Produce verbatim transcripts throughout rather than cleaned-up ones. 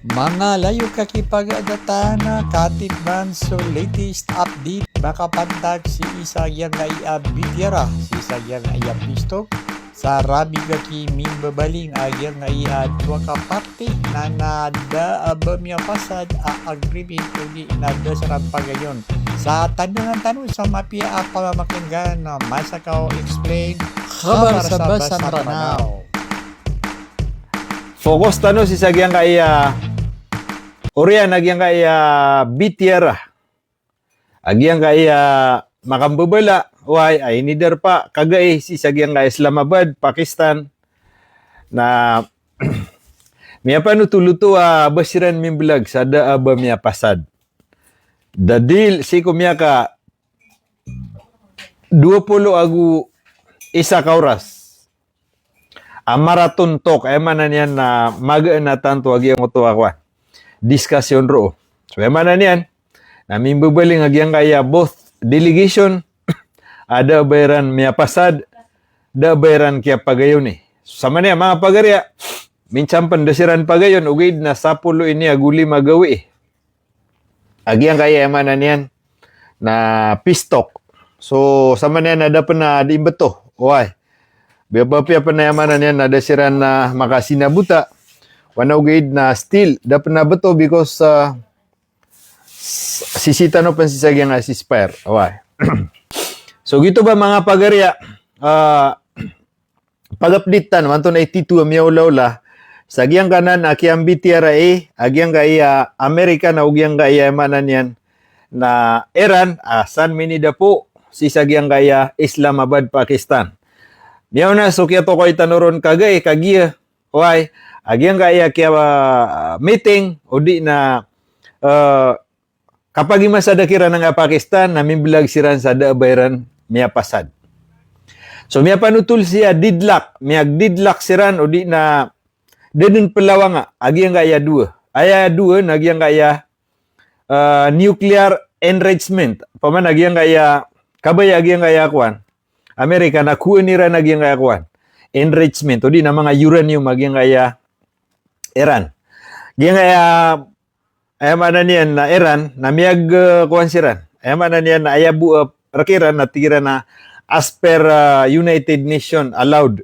Manga layo ka kipagadatan, katii man so latest update, makapantag sii sa giyangkai a B T R, sii sa giyangkai a Peace Talk, sa rabi ka ki mimbabaling a giyangkai a dowa ka parti na, na da a ba miyapasad a agreement odi na da siran pagayon. Sa tandangan tano sa mapiya a pamamakingan, Masakaw Explain, Khabar sa Basan Ranao. Focus tano sii sa giyangkai a oriyan a giyangkai a B T R. A giyangkai a makambabala, oway, a inidarpa kagai sii sa giyangkai a Islamabad, Pakistan. Na miyapanotol oto a ba siran mimbalag sa da a ba miyapasad. Da dil sii ko miyaka dowa polo ago isa ka oras a marathon talk, aya maana niyan na magaan a tanto a giyangkoto a kowan, discussion roo. So aya maana niyan na mimbabaling a giyangkai a both delegation a da a ba iran miyapasad, da a ba iran kiyapagayoni. So samanaya manga pagariya, minsan pen da siran pagayon, ogaid na sapolo ini ago lima gawii a giyangkai a, aya maana niyan na peace talk. So samanaya na da pen a di mbeto, oway. Biya ba piya pen a, aya maana niyan na da siran na makasinabota, wana ogaid na still da pen a beto because, ah, s-, sisii tano pen sii sa giyangkai a ceasefire, oway. So giyoto ba manga pagariya, ah, pag-update tano antonaa i titho a miyaolaola sa giyangkanan a kiyam-B T R a, a giyangkai a Amerika na o giyangkai a, aya maana niyan na Iran, a san minidapo sii sa giyangkai a Islamabad, Pakistan. Miyaona so kiyatokawi tano ron kagai, kagiya, oway, a giyangkai a kiya, ah, meeting odi na, eh, kapagimasada kiran angkai a Pakistan na mimbalag siran sa da a ba iran miyapasad. So miyapanotol sii a deadlock, miyag-deadlock siran odi na da den pelawanga a giyangkai a dowa. Aya dowa na giyangkai a, ah, nuclear enrichment. Opama na giyangkai a kabaya a giyangkai a kowan, Amerika na kowaan iran a giyangkai a kowan, enrichment odi na manga uranium a giyangkai a Iran. Giyangkai a, aya maana niyan na Iran na miyag, eh, kowan siran. Aya maana niyan na aya bo, eh, rek iran na tig iran a as per, eh, United Nation allowed.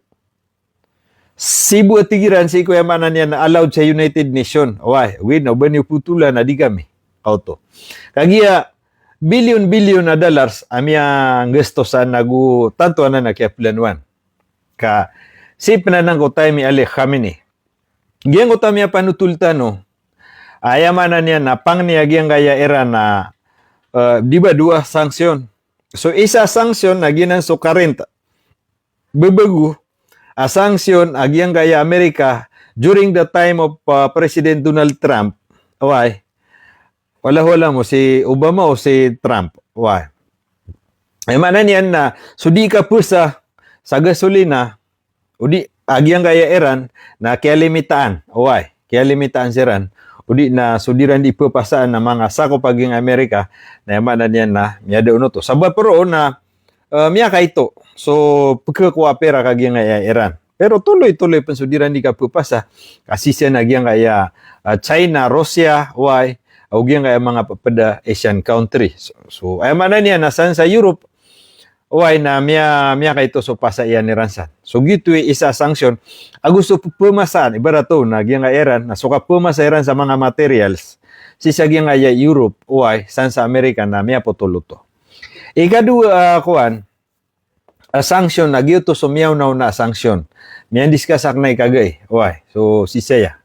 Sii bo a tig iran sii ko, aya maana niyan na allowed sa United Nation. Oway, ogaid na o ba niyo potolan na di kami. Kaoto. Kagiya billion-billion a dollars a miyanggastosan ago tanto anan a kiyaplanoan. Ka sii pen anan ko time i Ali Khamenei. Giyangkoto a miyapanotol tano, aya maana niyan na pangni a giyangkai a Iran na, eh, di ba dowa sanction. So isa a sanction na giyanan so current, babago a sanction a giyangkai a Amerika during the time of, ah, President Donald Trump. Oway. Wallahu a'lam o si Obama o si Trump. Oway. Aya maana niyan na so di kapasa sa gasolina, odi a giyangkai a Iran na kiyalimitaan. Oway, kiyalimitaan siran. Odi na so di ran di pepasaan na manga sakop a giyangkai a Amerika, na aya maana niyan na miyada on oto. Sabap roo na, eh, miyakaito so pekhakowa a perak a giyangkai a Iran. Pero toloy-toloy pen so di ran di kapepasa, ka sii siyan a giyangkai a, eh, China, Russia, oway, o giyangkai a manga pepeda Asian country. So, so aya maana niyan na san sa Europe, oway, na miya, miyakaito so pasa iyan iran san. So giyoto i isa a sanction ago so pemasaan, ibarat o na giyangkai a Iran na so kapemasa iran sa manga materials sii sa giyangkai a Europe, oway, san sa Amerika na miyapotol oto. Ikadowa, ah, kowan, ah, sanction, na giyoto so miyaona-ona a sanction. Miyandiscuss akn ai kagai, oway, so sii saya.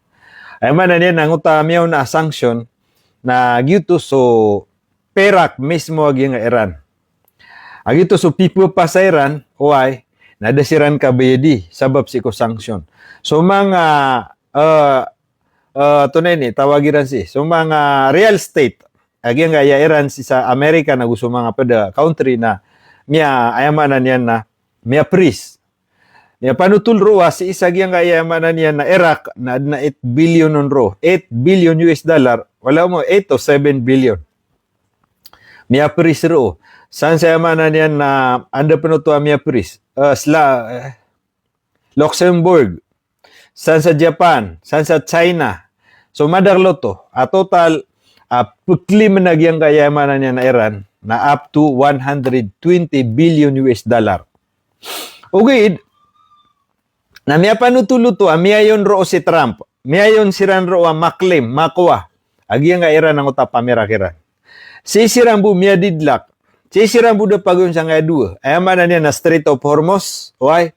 Aya maana niyan na angkoto a miyaona a sanction na giyoto so perak mismo a giyangkai a Iran. A giyoto so pipepasa iran, oway, na da siran kabayadi sabap sii ko sanction. So manga, eh, eh, antonaa ini, tawag iran sii, so manga real estate a giyangkai a Iran sii sa Amerika na go so manga peda country na miya, aya maana niyan na miya-freeze. Miyapanotol roo a sii sa giyangkai a, aya maana niyan na Iraq na aden a eight billion on roo. Eight billion U S dollar. Wala omo, eight to seven billion. Miya-freeze roo. San sa, aya maana niyan na anda pen oto a miya-freeze? Eh, sla-, eh, Luxembourg. San sa Japan, san sa China, So madakel oto a total a peklim na giyangkaya aya maana niyan a Iran na up to one hundred twenty billion U S dollar. Ogaid na miyapanotol oto a miyayon roo si Trump, miyayon siran roo a maklem, makowa a giyangkaya Iran angkoto a pamirak iran. Sii siran bo miyadidlak, sii siran bo da pagoyon sangkaya dowa, aya maana niyan na Strait of Hormuz, oway,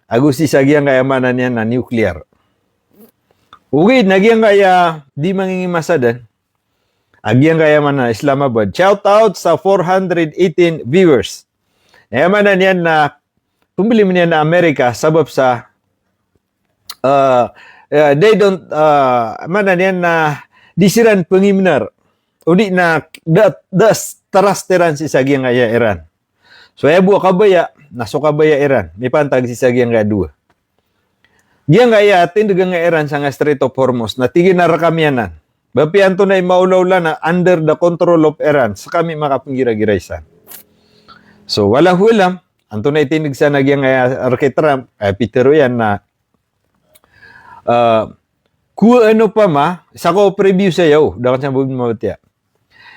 ago sii sa giyangkaya maana niyan na nuclear. Ogaid na giyangkaya di mangingimasa den a giyangkaya maana Islamabad. Shout out sa four hundred eighteen viewers. Aya maana niyan na pembeli niyan na Amerika sabap sa, uh, uh, they don't, uh, maana niyan na di siran pengimnar. Odi na da, da trust iran sii sa giyangkaya Iran. So aya bo a kabaya, na so kabaya iran mipantag sii sa giyangkaya dowa. Giyangkaya tindeg angkaya Iran sangkaya Strait of Hormuz na tig iyan a rekami anan. Ba apiya antonaa i maolaola na under the control of Iran, sekami makapenggiragira isan. So wallahu alam, antonaa i tindeg san a giyangkaya rek i Trump, aya pitero iyan na, uh, kowaan opama, sa ko preview saya, o, da aken san bo mabatiya.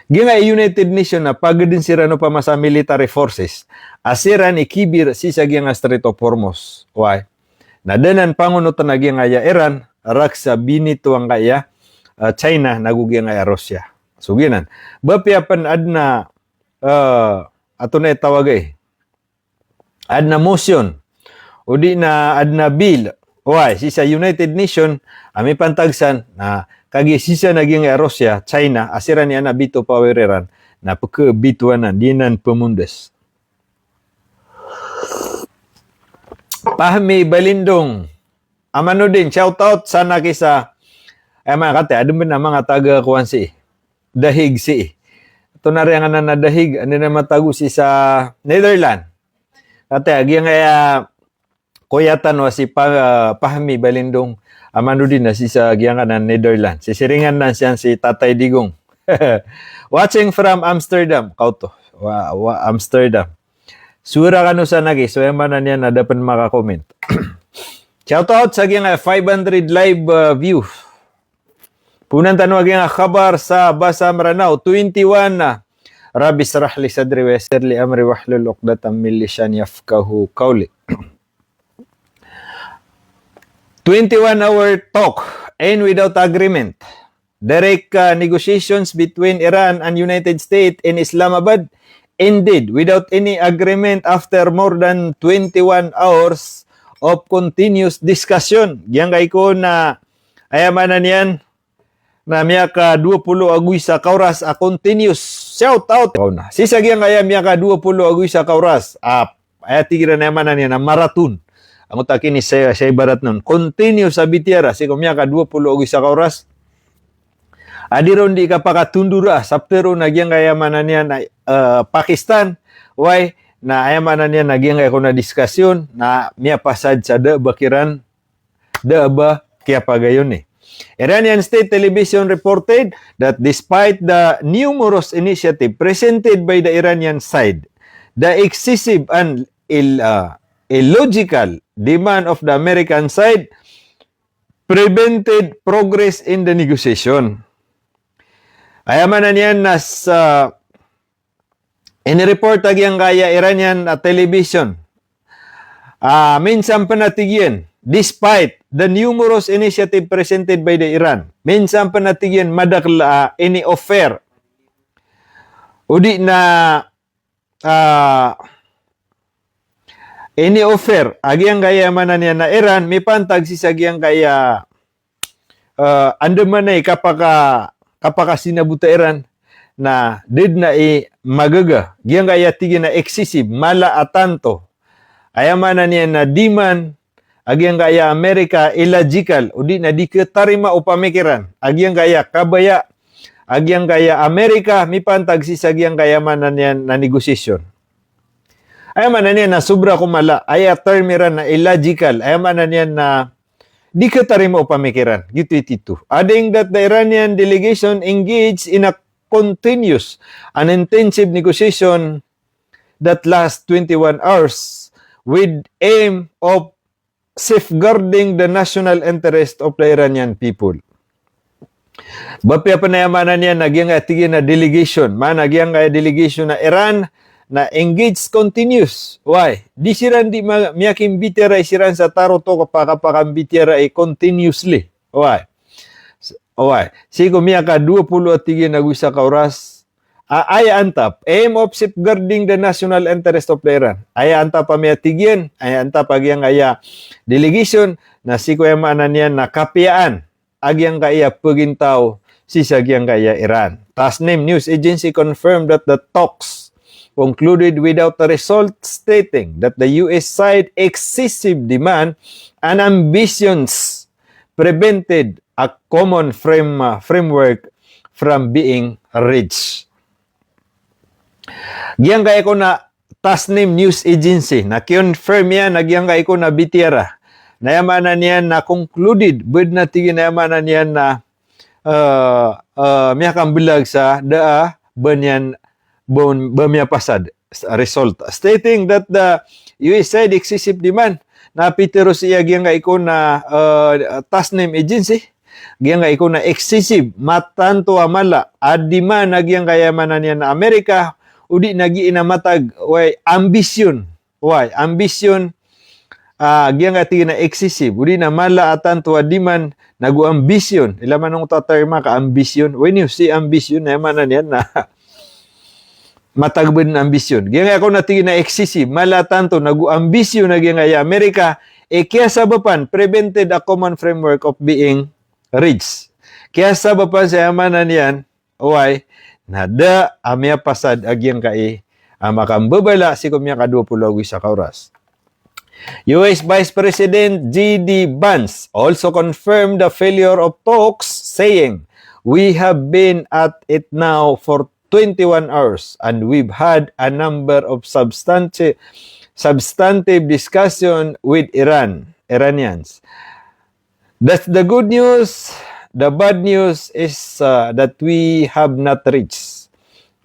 Giyangkaya United Nation na pageden siran opama sa military forces a siran i kibir sii sa giyangkaya Strait of Hormuz. Oway. Na da anan pangonoten a giyangkaya Iran rek sa binito angkaya, eh, China nago giyangkaya Russia. So giyanan. Ba apiya pen aden a, eh, antonaa i tawag aya, aden a motion, odi na aden a bill, oway, sii sa United Nation a mipantag san, na kagiya sii san a giyangkaya Russia, China, a siran i ana bito power iran, na pekebito anan, di anan pemondes. Pahmi Balindong, Amanudin, shout out sa anak isa. Aya maana katii, aden ben a manga taga kowan sii, Dahig sii. Antonaa ri anganan a Dahig, anda na matago sii sa Netherlands. Katii, giyangkaya koya tano a si Pa-, Pahmi Balindong Amanudin a sii sa giyangkanan Netherlands. Sisiringan anan siyan si Tatay Digong. Watching from Amsterdam. Kaoto. Wa, wa, Amsterdam. Sowara kano sa nagi, so aya maana niyan na da pen maka-comment. Shout out sa giyangkaya five hundred live, uh, view. Ponan tano a giyangkaya khabar sa Basa Mranaw, twenty-one na. Rabbi shrah li sadri wa yassir li amri wahlul uqdatam min lisani yafqahu qawli. Twenty-one hour talk and without agreement. Direct, uh, negotiations between Iran and United States in Islamabad ended without any agreement after more than twenty-one hours of continuous discussion. Giyangkai ko na, aya maana niyan, na miyaka dowa polo ago isa ka oras a continuous. Shout out. Kaona. Sii sa giyangkaya miyaka dowa polo ago isa ka oras a, aya tig iran a aya maana niyan na marathon. Angkoto a kini saya, saya ibarat non. Continuous a bitiyara sii ko miyaka dowa polo ago isa ka oras. A di ron di kapakatondora, sabap tero na giyangkaya aya maana niyan na, eh, Pakistan. Why? Na aya maana niyan na giyangkaya ko na discussion, na miyapasad sa da a ba kiran da a ba kiyapagayon i. Iranian state television reported that despite the numerous initiative presented by the Iranian side, the excessive and ill-, uh, illogical demand of the American side prevented progress in the negotiation. Aya maana niyan na sa inireport a giyangkaya Iranian a television. Ah, minsan pen a tig iyan, despite the numerous initiative presented by the Iran, minsan pen a tig iyan madakel a ini-offer. O di na, ah, ini-offer a giyangkaya maana niyan na Iran, mipantag sii sa giyangkaya eh, andamanaya i kapaka-, kapakasinabota iran na da den a i magaga. Giyangkaya tig iyan a excessive, mala a tanto. Aya maana niyan na demand a giyangkaya Amerika illogical, o di na di ketarima o pamikiran a giyangkaya kabaya a giyangkaya Amerika mipantag sii sa giyangkaya maana niyan na negotiation. Aya maana niyan na sobra ko mala, aya term iran na illogical, aya maana niyan na di ketarima o pamikiran, giyoto i tito. Adding that the Iranian delegation engaged in a continuous and intensive negotiation that last twenty-one hours with aim of safeguarding the national interest of the Iranian people. Ba piya pn aya maana niyan na giyangkaya tig iyan a delegation. Maana giyangkaya delegation a Iran na engaged continuous. Why? Di siran di ma-, miyakimbitiyarai siran sa tarotop a kapakambitiyarai continuously. Why? S-, why? Sii ko miyaka dowa polo a tig iyan ago isa ka oras. A, aya antap, aim of safeguarding the national interest of the Iran. Aya antap a miyatig iyan, aya antap a giyangkaya delegation, na sii ko aya maana niyan na kapiyaan a giyangkaya pagintaw sii sa giyangkaya Iran. Tasnim news agency confirmed that the talks concluded without a result, stating that the U S side excessive demand and ambitions prevented a common frame, uh, framework from being reached. Giyangkaya ko na Tasnim news agency, na confirm iyan a giyangkaya ko na bitiyara. Na aya maana niyan na concluded, bad na tig iyan a aya maana niyan na, uh, uh, miyakambalag sa da a ba niyan ba, ba miyapasad result, stating that the U S side excessive demand. Na pitharo sii a giyangkaya ko na, uh, Tasnim agency, giyangkaya ko na excessive, matanto a mala a demand a giyangkaya maana niyan na Amerika, odi na giya na matag, why, ambition. Why? Ambition, ah, giyangkaya tig iyan a excessive, odi na mala a tanto a demand, nago ambition. Ilay man oto a term a ka ambition. When you say ambition, aya maana niyan na matag bad na ambition. Giyangkaya ko na tig iyan a excessive, mala a tanto, nago ambition a giyangkaya Amerika, e kiyasabapan, prevented a common framework of being reached. Kiyasabapan sa aya maana niyan, oway, na da a miyapasad a giyangkai a makambabala sii ko miyaka dowa polo ago isa ka oras. U S Vice President J D Vance also confirmed the failure of talks, saying, "We have been at it now for twenty-one hours, and we've had a number of substanti-, substantive discussion with Iran, Iranians." That's the good news. The bad news is, uh, that we have not reached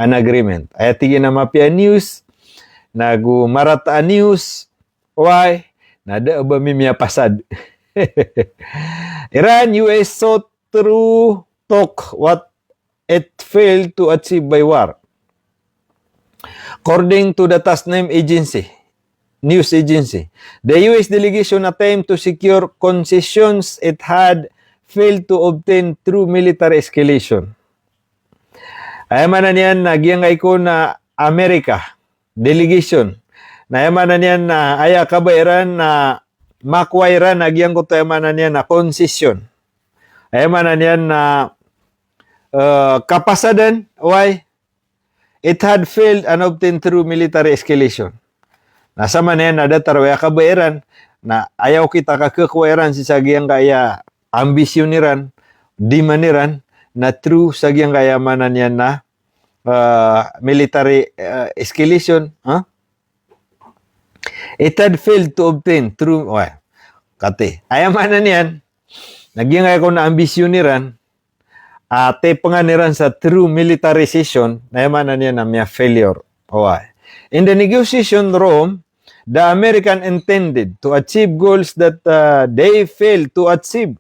an agreement. Aya tig iyan a mapiya a news, nago marata a news, oway, na da a ba mimiyapasad. Iran, U S sought through talk what it failed to achieve by war. According to the Tasnim agency, news agency, the U S delegation attempt to secure concessions it had failed to obtain through military escalation. Aya maana niyan na giyangkai ko na America delegation. Na aya maana niyan na aya kabaya iran na makowa iran a giyangkoto aya maana niyan na concession. Aya maana niyan na, eh, kapasadan, oway, it had failed and obtained through military escalation. Na sa maana niyan na datar o aya kabaya iran, na aya okit a kakakowa iran sii sa giyangkaya ambition iran, demand iran, na through sa giyangkaya maana niyan na, eh, military, eh, escalation, ha? It had failed to obtain through, oway. Kati. Aya maana niyan, na giyangkaya ko na ambition iran, a, tepengan iran sa through militarization, na aya maana niyan na miya-failure. Oway. In the negotiation room, the American intended to achieve goals that, uh, they failed to achieve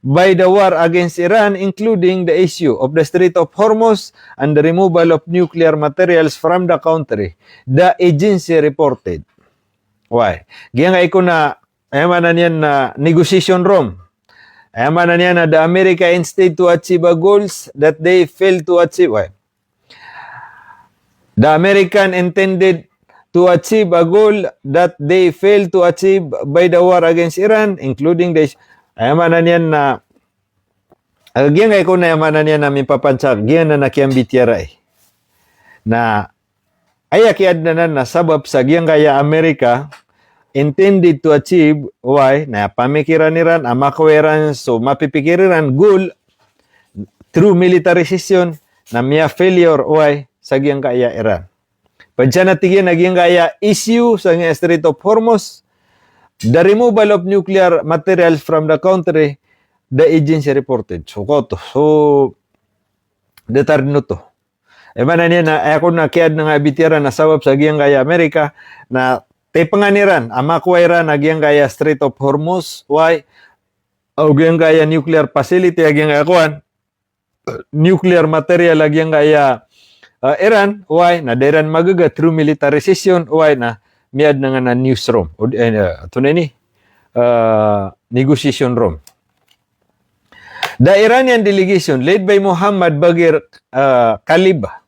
by the war against Iran, including the issue of the Strait of Hormuz and the removal of nuclear materials from the country, the agency reported. Oway. Giyangkai ko na, aya maana niyan na negotiation room. Aya maana niyan na the America instead to achieve a goals that they failed to achieve. Oway. The American intended to achieve a goal that they failed to achieve by the war against Iran, including the, aya maana niyan na, ah, giyangkai ko na aya maana niyan na mipapansak, giyanan a kiyambitiyarai. Na aya kiyaadn anan na sabap sa giyangkaya America intended to achieve, oway, na pamikiran iran a makowa iran so mapipikir iran goal through militarization, na miya-failure, oway, sa giyangkaya Iran. Pd sa na tig iyan a giyangkaya issue sa giyangkaya Strait of Hormuz, the removal of nuclear materials from the country, the agency reported. So, koto. So, datar dn oto. Aya maana niyan na, aya ko na kiyaadn a bitiyaran na sabap sa giyangkaya America, na tepengan iran a makowa iran a giyangkaya Strait of Hormuz, oway, ago giyangkaya nuclear facility a giyangkaya kowan, nuclear material a giyangkaya, ah, Iran, oway, na da iran magaga through militarization, oway, na miyadn angkanan a newsroom. O di, eh, antonaa ini, ah, negotiation room. The Iranian delegation led by Mohammad Bagher, ah, Kalibah,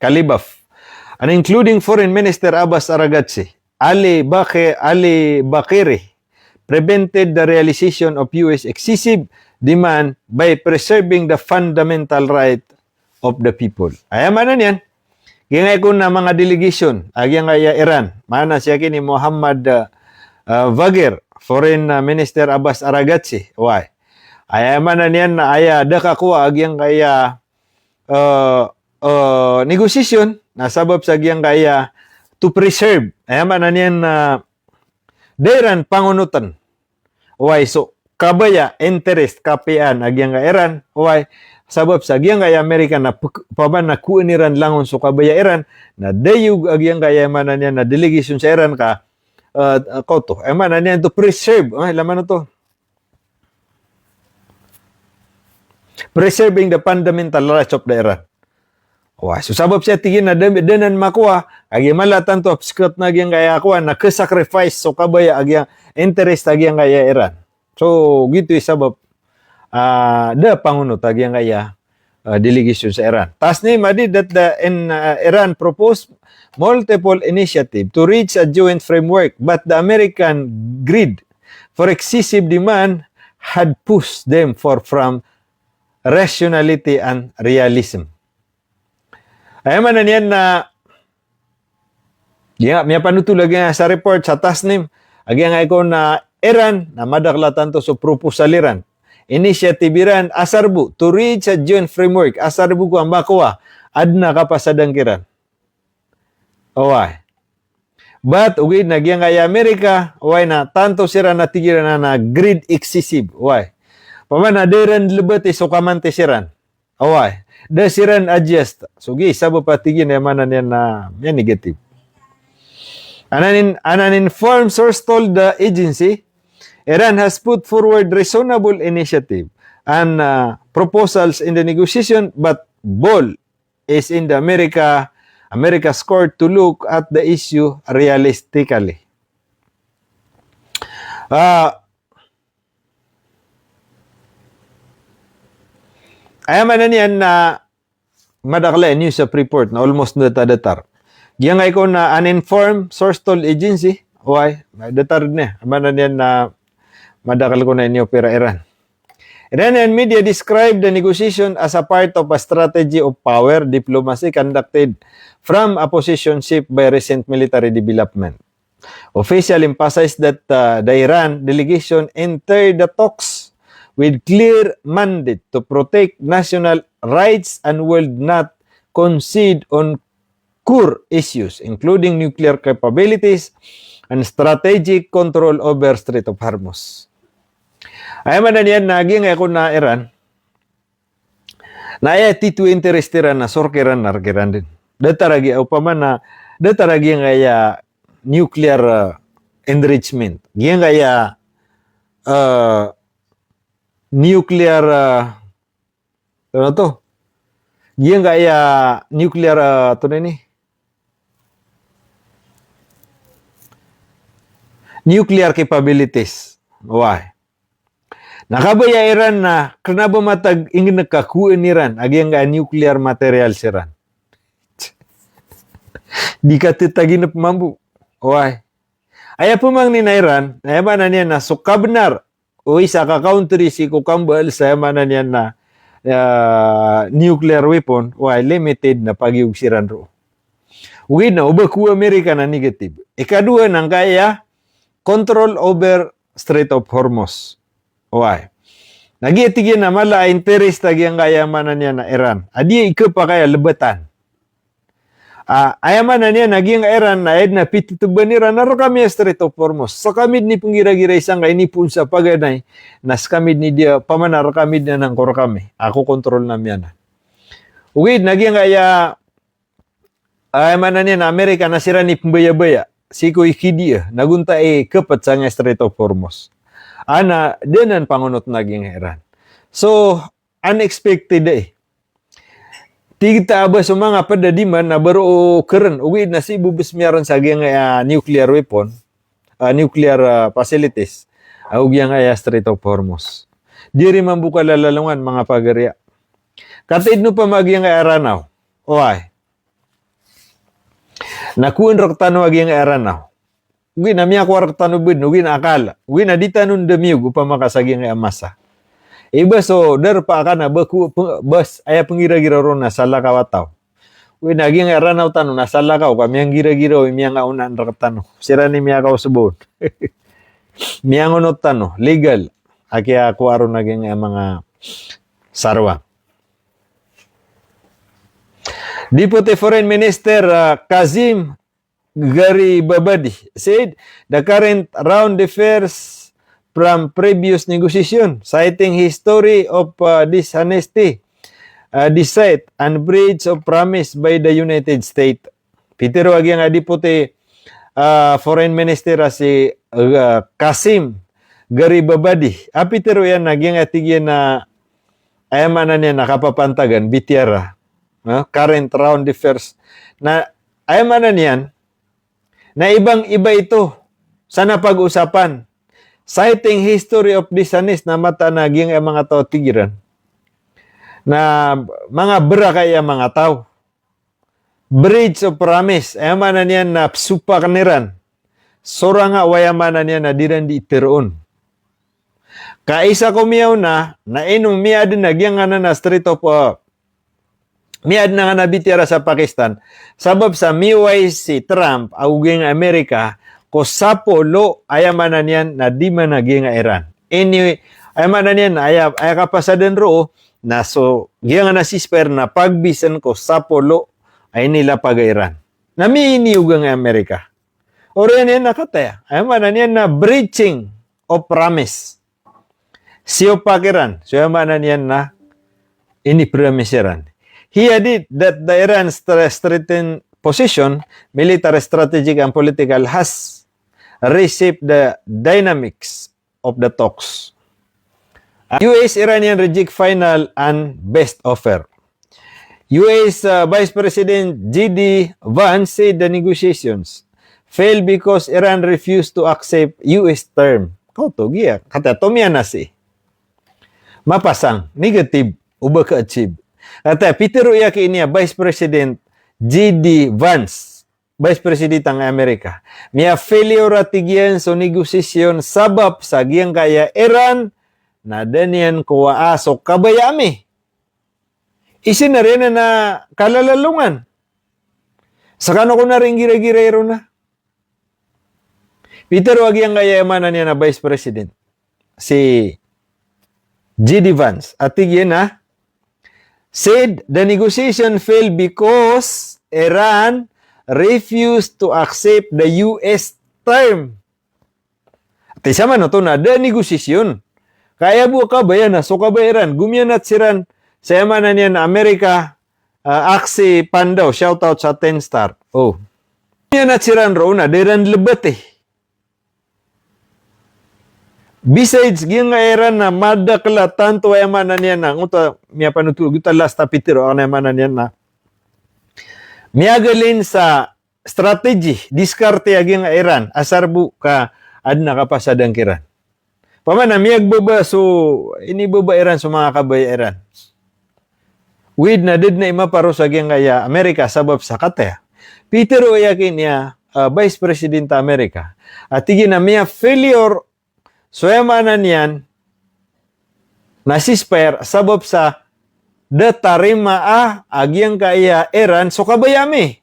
Kalibaf, and including Foreign Minister Abbas Araghchi, Ali Bakhe-, Ali Bagheri, prevented the realization of U S excessive demand by preserving the fundamental right of the people. Aya maana niyan, giyangkai kon a manga delegation a giyangkaya Iran, maana sii aki ni Mohammad, ah, ah, Bagher, Foreign, ah, Minister Abbas Araghchi, oway. Aya maana niyan na aya da kakowa a giyangkaya eh, eh, negosasyon na sabap sa giyangkaya to preserve. Aya maana niyan na da iran pangonotn. Oway, so kabaya, interest, kapiyaan a giyangkaya Iran. Oway, sabap sa giyangkaya Amerika na pk-, opama na kowaan iran langon so kabaya Iran, na dayog a giyangkaya, aya maana niyan na delegation sa Iran ka, eh, eh, koto. Aya maana niyan to preserve. Ay, laman oto. Preserving the fundamental rights of the Iran. Oway, so sabap sa tig iyan na da, da nan makowa, a giya mala tanto a pskot na giyangkaya kowan, na khasacrifice so kabaya a giya interest a giyangkaya Iran. So, giyoto i sabap, ah, da pangonot a giyangkaya, ah, delegation sa Iran. Tasnim added that the, in, ah, Iran proposed multiple initiative to reach a joint framework, but the American greed for excessive demand had pushed them far from rationality and realism. Aya maana niyan na, giya, miyapanotol a giya sa report sa Tasnim a giyangkai kon a Iran na madakl a tanto so proposal iran, initiative iran a sarbo to reach a joint framework, a sarbo ko a makowa a adn a kapasadan kiran. Oway. But ogaid na giyangkaya Amerika, oway, na tanto siran a tig iran a na greed excessive. Oway. Opama na da iran lbati so kamanti siran. Oway. Da siran adjust. So giya i sabap a tig iyan, aya maana niyan na, miya negative. An, an, an uninformed source told the agency, Iran has put forward reasonable initiative and, uh, proposals in the negotiation, but ball is in the America, America's court to look at the issue realistically. Ah, aya maana niyan na madakl a news a report na almost datar-datar. Giyangkai kon a uninformed source told agency, oway, datar niyan. Aya maana niyan na madakl kon a iniopera Iran. Iranian media described the negotiation as a part of a strategy of power diplomacy conducted from a position shaped by recent military development. Official emphasized that, uh, the Iran delegation entered the talks with clear mandate to protect national rights and would not concede on core issues, including nuclear capabilities and strategic control over Strait of Hormuz. Aya maana niyan na giyangkai kon a Iran, na aya titho interest iran na so rk iran na rk iran dn. Datar a giya, opama na, datar a giyangkaya nuclear, uh, enrichment. Giyangkaya, uh, nuclear, uh, Ano to? Giyangkaya nuclear, ah, antonaa ini? Nuclear capabilities. Oway. Na kabaya iran na kna ba matag ingd ka kowaan iran a giyangkaya nuclear material siran. Di ka titaginep mambo. Oway. Aya pmangnin a Iran, aya maana niyan na so kabnar o isa ka country sii ko kambal sa, aya maana niyan na, ah, nuclear weapon, oway, limited na pagiyog siran roo. Ogaid na o ba ko Amerika na negative. Ikadowa na angkaya control over Strait of Hormuz. Oway. Na giya tig iyan na mala a interest a giyangkaya, aya maana niyan na Iran. A di ikapakay a lbatan. Ah, aya maana niyan na giyangkaya Iran na aya dn a pititban iran na rkami a Strait of Hormuz. Skami dn i pnggiragirai sangkai ini poon sa paganay, na skami dn i di, ah, opama na rkami dn anan ko rkami. A kokontroln ami anan. Ogaid na giyangkaya, ah, aya maana niyan na Amerika na siran i pmbayabaya sii ko ikidiya, nago antaa i kpt sangkai a Strait of Hormuz. Ana, da nan pangonotn a giyangkaya Iran. So, unexpected, eh. Tig ta a ba so manga pd a demand na ba roo kern, ogaid na sii bo bs miyaron sa giyangkaya nuclear weapon, ah, nuclear, ah, facilities, ah, o giyangkaya Strait of Hormuz. Di ri mambo kalalalongan, manga pagariya. Katid no pama giyangkaya Ranaw. Oway. Na kowan rktano a giyangkaya Ranaw. Ogaid na miyakowa rktano bdn, ogaid na akal. Ogaid na di tano ndamiyog opama ka sa giyangkaya masa. Iba so darpa akn a ba ko, png-, bas, aya pnggiragira ron na salakaw a taw. Ogaid na giyangkaya Ranaw tano na salakaw ka miyanggiragira o miyangaonaan rktano. Siran i miyakaosbon. Miyangonot tano, legal. A kiyakowa ron a giyangkaya manga sarwa. Deputy Foreign Minister, uh, Kazim Garibabadi said the current round differs from previous negotiation, citing history of, uh, dishonesty, uh, deceit, and breach of promise by the United States. Pitharo a giyangkaya Deputy, ah, Foreign Minister a si, ah, Kazim Garibabadi. A pitharo iyan na giyangkaya tig iyan na aya maana niyan na kapapantagan, B T R, ah, current round affairs. Na aya maana niyan na ibang-iba ito sa napag-usapan. Citing history of dishonest, na mataan a giyangkaya manga taw a tig iran na manga brakaya manga taw. Breach of promise, aya maana niyan na psopak iran so ranga o aya maana niyan na di iran di iteroon. Ka isa ko miyaona, na ino miyaadn a giyangkanan a Strait of, uh, miyaadn angkanan a B T R sa Pakistan. Sabap sa miway si Trump ago giyangkai Amerika ko sapolo, aya maana niyan na di man a giyangkai Iran. Anyway, aya maana niyan na aya, aya kapasadan roo, na so giyangkanan a ceasefire na pagbisn ko sapolo a inilapag a Iran. Na miyiniyogan i Amerika. Oriyan iyan na kataya. Aya maana niyan na breaching of promise. Siyopak iran. So aya maana niyan na inipromise iran. He added that the Iran stra-, strengthened position, military, strategic, and political, has reshaped the dynamics of the talks. U S Iranian reject final and best offer. U S, uh, Vice President J D Vance said the negotiations failed because Iran refused to accept U S term. Kaoto giya, kataya tomiyan a si. Mapasang, negative, o ba ka-achieve. Kataya pitharo iyan ki ini a Vice President J D Vance. Vice President angkai Amerika. Miya-failure a tig iyan so negosasyon sabap sa giyangkaya Iran na da niyan kowaa so kabaya ami. Isin na riyan na kalalalongan. Skano ko na ringgira-gira iron na. Pitharo a giyangkaya aya maana niyan a Vice President, si J D Vance, a tig iyan a, said the negotiation failed because Iran refused to accept the U S term. Ati saman oto na da a negosasyon. Kaya bo a kabaya na so kabaya iran. Gomiyanat siran sa aya maana niyan a Amerika, ah, Aksi Pandaw, shout out sa Ten Star. O. Gomiyanat siran roo na da iran lebati. Besides, giyangkaya Iran na madakl a tanto aya maana niyan na, ngoto a miyapanothol, giyoto a last a pitharo akn aya maana niyan na miyagalin sa strategy, diskarte a giyangkaya Iran, asar bo ka adn a kapasadan kiran. Pamana, miyagbaba so, inibaba iran so manga kabaya iran. Wid na da dn a imaparo sa giyangkaya Amerika sabap sa kataya. Pitharo iyan ki ini a, ah, Vice President a Amerika. A tig iyan a miya-failure so aya maana niyan na ceasefire sabap sa da tarimaa a giyangkaya Iran so kabaya ami.